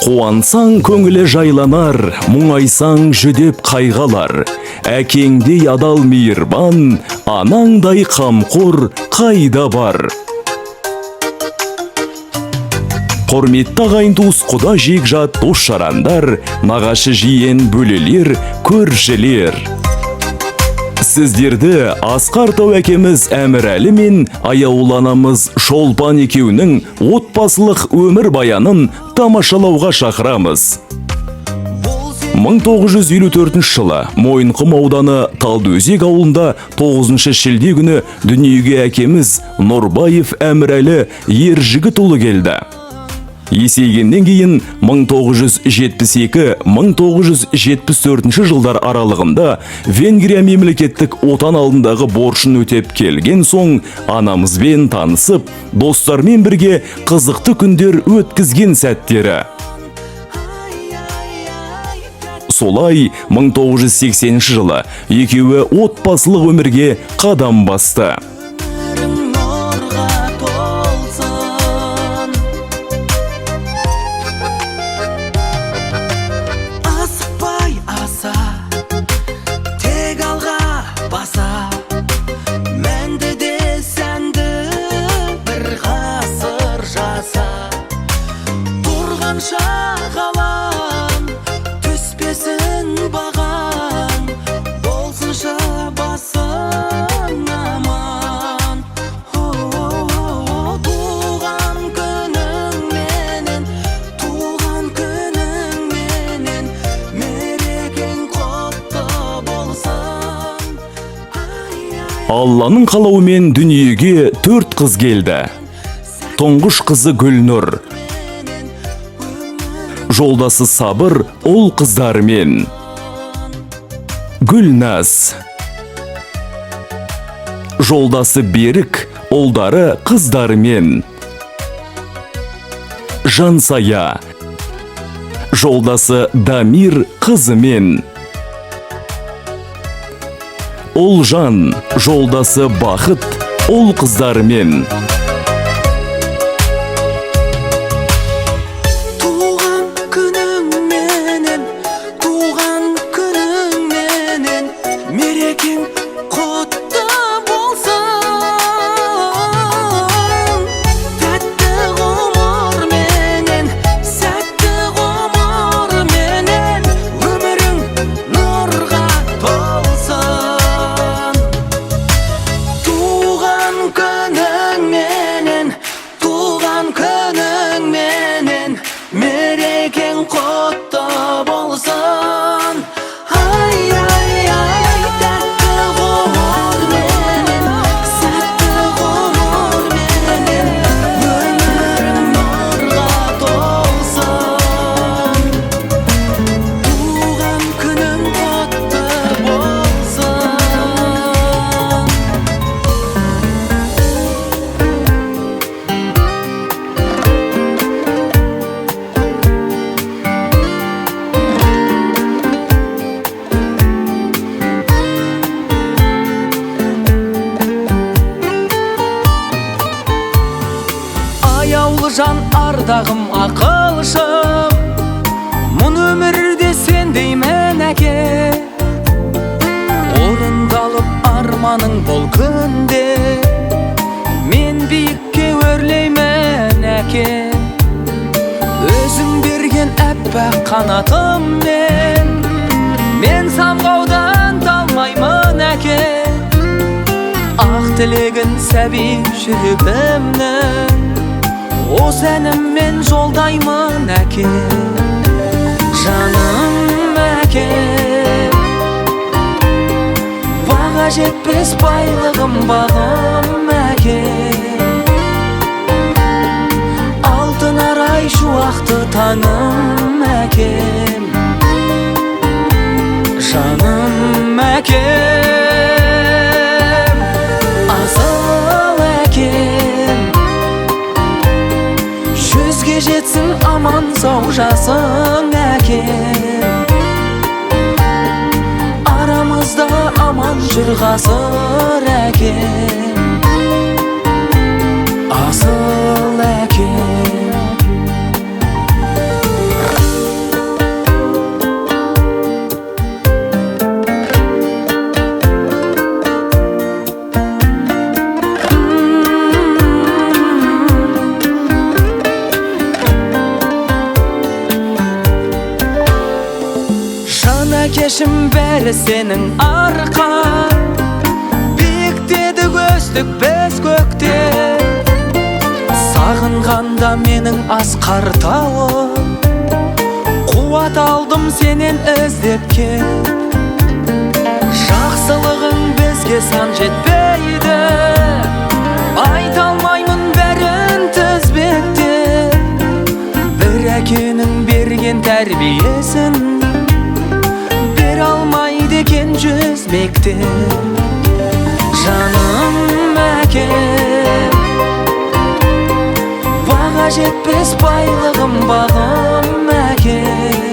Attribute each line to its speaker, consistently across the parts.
Speaker 1: Қуансаң көңілі жайланар, мұңайсаң жүдеп қайғалар. Әкеңдей адал мейірбан, анаңдай қамқор қайда бар? Құрметті ағайын туыс, құда жекжат, дос жарандар, нағашы жиен, бөлелер, көршілер. Сіздерді асқар тау әкеміз Әмірәлі мен аяулы анамыз Шолпан екеуінің отбасылық өмір баянын тамашалауға шақырамыз. 1954 жылы Мойынқұм ауданы Талдыөзек ауылында 9 шілде күні дүниеге әкеміз Нұрбаев Әмірәлі Ержігітұлы келді. Есейгеннен кейін 1972-1974 жылдар аралығында Венгрия мемлекеттік отан алдындағы борышын өтеп келген соң анамызбен танысып, достармен бірге қызықты күндер өткізген сәттері. Солай 1980 жылы екеуі отбасылық өмірге қадам басты.
Speaker 2: Өмірің нұрға толсын. Асықпай аса, тек алға баса. Мәнді де сәнді бір ғасыр жаса. Тұрғанша ғалам, түспесін бағаң, болсыншы басың аман. О, туған күніңменен, туған күніңменен, мерекең құтты болсын. Ай, ай.
Speaker 1: Алланың қалауымен дүниеге төрт қыз келді. Тұңғыш қызы Гүлнұр, жолдасы Сабыр ұл қыздарымен. Гүлназ, жолдасы Берік, ұлдары қыздарымен. Жансая, жолдасы Дамир қызымен. Ұлжан, жолдасы Бақыт, ұл қыздарымен.
Speaker 2: Туған күніңменен, туған күніңменен, мерекең құтты болсын. Тәтті ғұмырменен, сәтті ғұмырменен, өмірің нұрға толсын. Туған күніңменен, туған күніңменен, мерекең құтты болсын. Ай, ай, ай, тәтті ғұмырменен, сәтті ғұмырменен, өмірің нұрға толсын. Туған күнің құтты болсын. Аяулы жан, ардағым, ақылшым, мұн өмірде сендеймін, әке. Орындалып арманың бұл күнде, мен биікке өрлеймін, әке. Өзің берген әппақ қанатыммен мен самғаудан талмаймын, әке. Ақ тілегін сәби жүрегімнің осы әніммен жолдаймын, әке. Жаным әке, баға жетпес байлығым, бағым, әке. Алтын арай шуақты таңым, әкем. Жаным әкем, асыл әкем. Жүзге жетсін аман сау жасың, әкем. Арамызда аман жүр ғасыр, әкем. Асыл әкем. Кешім бәрі сенің арқаң. Биіктедік, өстік біз көкте. Сағынғанда менің асқар тауым, қуат алдым сенен іздеп кеп. Жақсылығың бізге сан жетпейді, айта алмаймын бәрін тізбектеп. Бір әкенің берген тәрбиесін бере алмайды екен жүз мектеп. Жаным әкем, баға жетпес байлығым, бағым әкем.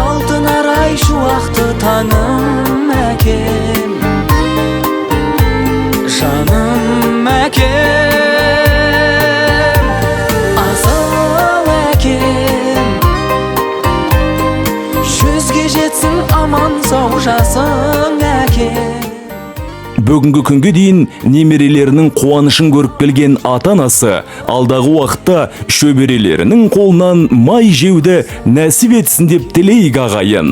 Speaker 2: Алтын арай шуақты таңым әкем, жаным әкем, асыл әкем. 100-ге жетсін аман сау жасың әкем.
Speaker 1: Бүгінгі күнге дейін немерелерінің қуанышын көріп келген ата-анасы алдағы уақытта шөберелерінің қолынан май жеуді нәсіп етсін деп тілейік, ағайын.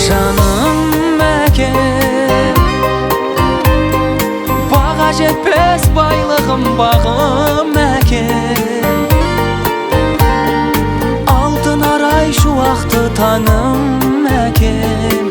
Speaker 2: Жаным әкем, баға жетпес байлығым, бағым әкем. Алтын арай шуақты таңым әкем.